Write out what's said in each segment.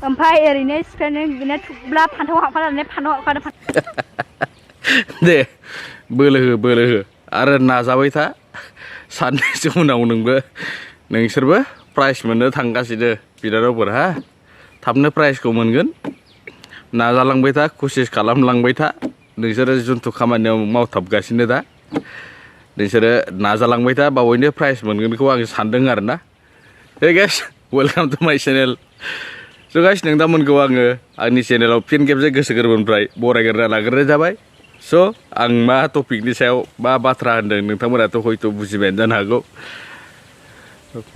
ओमफ्राय ओरैनो सिफ्लेनो बिदिनो थुब्ला फान्थाव हाबफानानै फान्थाव हाबफानो दे बोलो हो आरो नाजाबाय था साननैसो उनाव नोंसोरबो प्राइज मोननो थांगासिनो बिनानावफोर हा थाबनो प्राइजखौ मोनगोन नाजालांबाय था कसिस खालामलांबाय था नोंसोरो जुनथु खामानियाव मावथाबगासिनो दा नोंसोरो नाजालांबाय था बावैनो प्राइज मोनगोनखौ आं सानदों आरोना हे गाइस वेलकाम टु माय चेनेल स' गाइस नोंथांमोनखौ आङो आंनि चेनेलाव फिन खेबसे गोसो गोरबोनिफ्राय बरायग्रोना लाग्रोनाय जाबाय स' आं मा टपिकनि सायाव मा बाथ्रा होनदों नोंथांमोनाथ' हयथ' बुजिबायानो जानो हागौ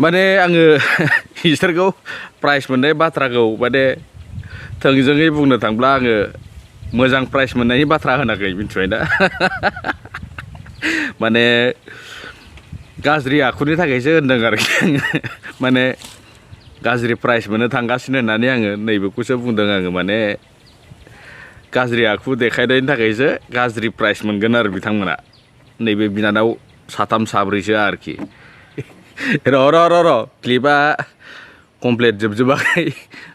माने आङो इसोरखौ प्राइज मोननाय बाथ्राखौ माने थोंजोङै बुंनो थांब्ला आङो मोजां प्राइज मोननायनि बाथ्रा होनाखै मिथिबाय ना माने गाज्रि आखुनि थाखायसो होनदों आरोखि आङो माने गाज्रि प्राइज मोननो थांगासिनो होननानै आङो नैबेखौसो बुंदों आङो माने गाज्रि आखु देखायनायनि थाखायसो गाज्रि प्राइज मोनगोन आरो बिथांमोना नैबे बिनानाव साथाम साब्रैसो आरोखि र' क्लिपआ कमप्लिट जोबजोबाखै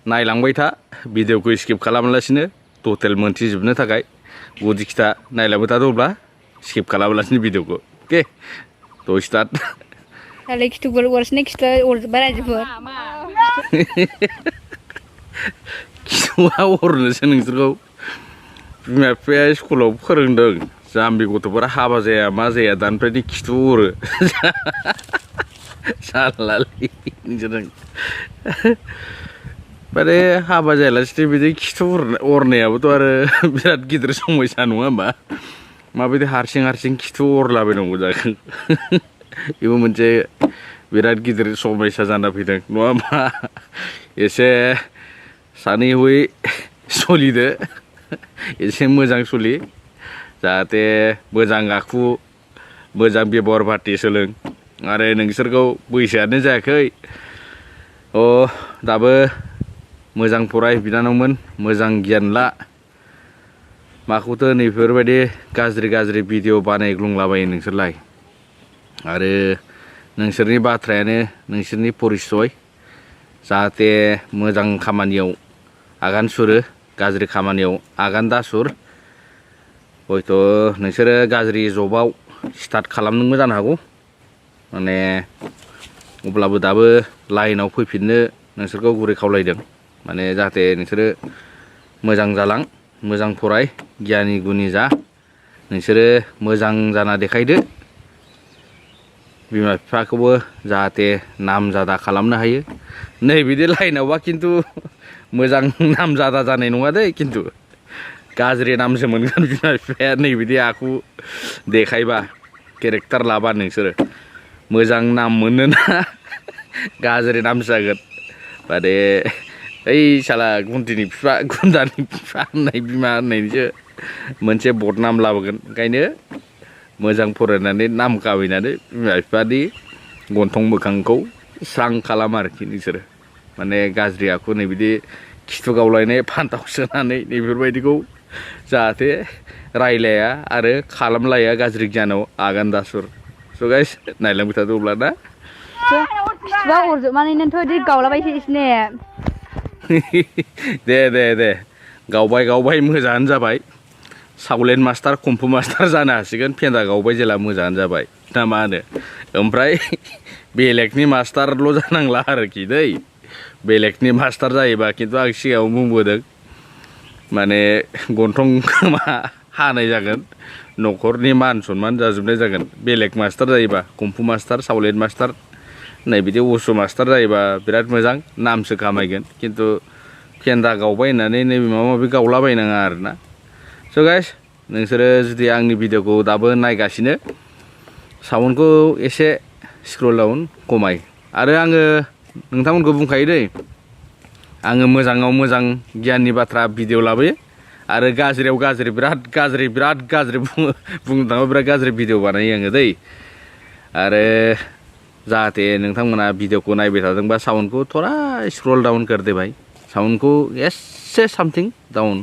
नायलांबाय था भिडिअखौ स्किप खालामालासिनो टटेल मोनथिजोबनो थाखाय गुदि खिथा नायलांबाय था अब्ला स्किप खालामालासिनो भिडिअखौ अके थ' स्टार्ट दालाय खिथुखौ अरसिनो खिथुआ अरजोब्बाय रायजोफोर खिथुआ अरनोसो नोंसोरखौ बिमा बिफाया स्कुलाव फोरोंदों जाम्बि गथ'फोरा हाबा जाया मा जाया दानिफ्रायनो खिथु अरो जारलालै नोंसोरजों माने हाबा जायालासिनो बिदि खिथु अरनायाबोथ' आरो बिराद गिदिर समयसा नङा होमबा माबायदि हारसिं खिथु अरलाबायनांगौ जाखो बेबो मोनसे बिराद गिदिर समयसा जाना फैदों नङा होमबा एसे सानै हयै सलिदो एसे मोजां सलि जाहाथे मोजां आखु मोजां बेबहार पाति सोलों आरो नोंसोरखौ बैसोआनो जायाखै दाबो मोजां फराय बिनानावमोन मोजां गियान ला माखौथो नैफोरबायदि गाज्रि भिडिअ बानायग्लुंलाबायो नोंसोरलाय आरो नोंसोरनि बाथ्रायानो नोंसोरनि परिसय जाहाथे मोजां खामानियाव आगान सुरो गाज्रि खामानियाव आगान दासुर हयथ' नोंसोरो गाज्रि जबाव स्टार्ट खालामदोंबो जानो हागौ माने अब्लाबो दाबो लाइनाव फैफिननो नोंसोरखौ गुरै खावलायदों माने जाहाथे नोंसोरो मोजां जालां मोजां फराय गियानि गुनि जा नोंसोरो मोजां जाना देखायदो बिमा बिफाखौबो जाहाथे नामजादा खालामनो हायो नै बिदि लाइनावबा खिन्थु मोजां नामजादा जानाय नङा दै खिन्थु गाज्रि नामसो मोनगोन बिमा बिफाया नै बिदि आखु देखायबा केरेक्टार लाबा नोंसोरो मोजां नाम मोनोना गाज्रि नामसो जागोन माने ओइ साला गुन्दानि बिफा होननाय बिमा होननायनिसो मोनसे बदनाम लाबोगोन ओंखायनो मोजां फरायनानै नाम खामायनानै बिमा बिफानि गन्थं मोखांखौ स्रां खालाम आरोखि नोंसोरो माने गाज्रि आखु नै बिदि खिथु गावलायनाय फान्थाव सोनानै नैफोरबायदिखौ जाहाथे रायलाया आरो खालामलाया गाज्रि गियानाव आगान दासुर स' गाइस नायलांबाय थादो अब्ला ना खिथुआ अरजोबनानैनोथ' बिदि गावलाबायसै दे गावबाय मोजाङानो जाबाय सावलेन मास्टार कम्फु मास्टार जानो हासिगोन फेन्दा गावबाय जेला मोजाङानो जाबाय ना मा होनो ओमफ्राय बेलेगनि मास्टारल' जानांला आरोखि दै बेलेगनि मास्टार जायोबा खिन्थु आं सिगाङाव बुंबोदों माने गन्थं खोमा हानाय जागोन न'खरनि मान सनमान जाजोबनाय जागोन बेलेग मास्टार जायोबा कम्फु मास्टार सावलेन मास्टार नै बिदि उसु मास्टार जायोबा बिराद मोजां नामसो खामायगोन खिन्थु फेन्दा गावबाय होननानै नैबे माबा माबि गावलाबायनाङा आरोना स' गाइस नोंसोरो जुदि आंनि भिडिअखौ दाबो नायगासिनो साउन्डखौ एसे स्क्रल डाउन खमाय आरो आङो नोंथांमोनखौ बुंखायो दै आङो मोजाङाव मोजां गियाननि बाथ्रा भिडिअ लाबोयो आरो गाज्रियाव गाज्रि बिराद गाज्रि बुंनो थाङोब्ला बिराद गाज्रि भिडिअ बानायो आङो दै आरो जाहाथे नोंथांमोना भिडिअखौ नायबाय थादोंबा साउन्डखौ थोड़ा स्क्रल डाउन कर दे भाई साउन्डखौ एसे सामथिं डाउन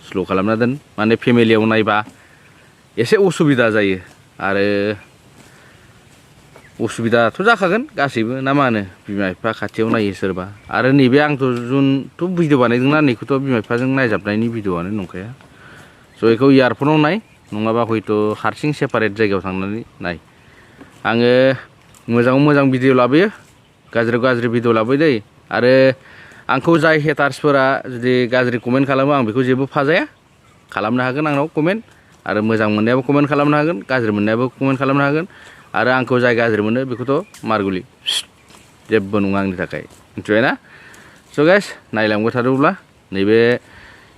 स्ल' खालामना दोन माने फेमिलियाव नायबा एसे उसुबिदा जायो आरो उसुबिदाथ' जाखागोन गासैबो ना मा होनो बिमा बिफा खाथियाव नायो सोरबा आरो नैबे आंथ' जुनथ' भिडिअ बानायदोंना नैखौथ' बिमा बिफाजों नायजाबनायनि भिडिअआनो नंखाया स' बेखौ इयारफनाव नाय नङाबा हयथ' हारसिं सेपारेट जायगायाव थांनानै नाय आङो मोजाङाव मोजां भिडिअ लाबोयो गाज्रियाव गाज्रि भिडिअ लाबोयो दै आरो आंखौ जाय हेटार्सफोरा जुदि गाज्रि कमेन्ट खालामो आं बेखौ जेबो फाजाया खालामनो हागोन आंनाव कमेन्ट आरो मोजां मोननायाबो कमेन्ट खालामनो हागोन गाज्रि मोननायाबो कमेन्ट खालामनो हागोन आरो आंखौ जाय गाज्रि मोनो बेखौथ' मारगुलि जेबो नङा आंनि थाखाय मिथिबाय ना स' गाइस नायलांबाय थादोंब्ला नैबे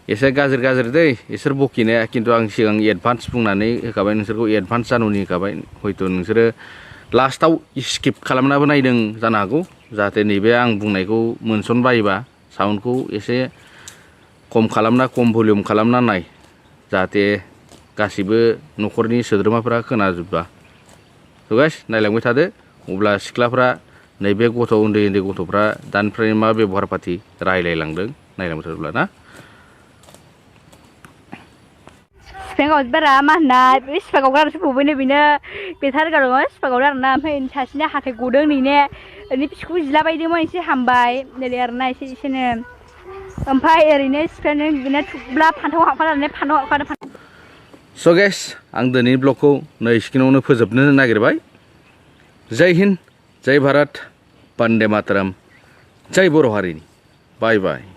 एसे गाज्रि दै इसोर बकिनाया खिन्थु आं सिगां एडभान्स बुंनानै होखाबाय नोंसोरखौ एडभान्स जानुनि होखाबाय हयथ' नोंसोरो लास्टाव स्किप खालामनाबो नायदों जानो हागौ जाहाथे नैबे आं बुंनायखौ मोनसनबायोबा साउन्डखौ एसे खम खालामना खम भलिउम खालामना नाय जाहाथे गासिबो न'खरनि सोद्रोमाफोरा खोनाजोबबा स' गाइस नायलांबाय थादो अब्ला सिख्लाफ्रा नैबे गथ' उन्दै गथ'फ्रा दानिफ्राय मा बेबहार पाति रायलायलांदों नायलांबाय थादोब्ला ना सिफाङाव बारा मा होननाय बे सिफाङाव गारसो गबोनो बेनो बेथार गारगोन सिफाङाव आरोना ओमफ्राय सासेना हाथाय गदों नैने ओरैनो फिसखौ जिलाबायदोंमोन एसे हामबाय ओरै आरोना एसेनो ओमफ्राय ओरैनो सिफायानो बिदिनो थुब्ला फान्थाव हाबखानानै फान्थाव हाबखादों स' गाइस आं दिनैनि ब्लगखौ नै सिकिनावनो फोजोबनो नागिरबाय जय हिन्द जय भारत बन्दे मातरम जय बर' हारिनि बाय बाय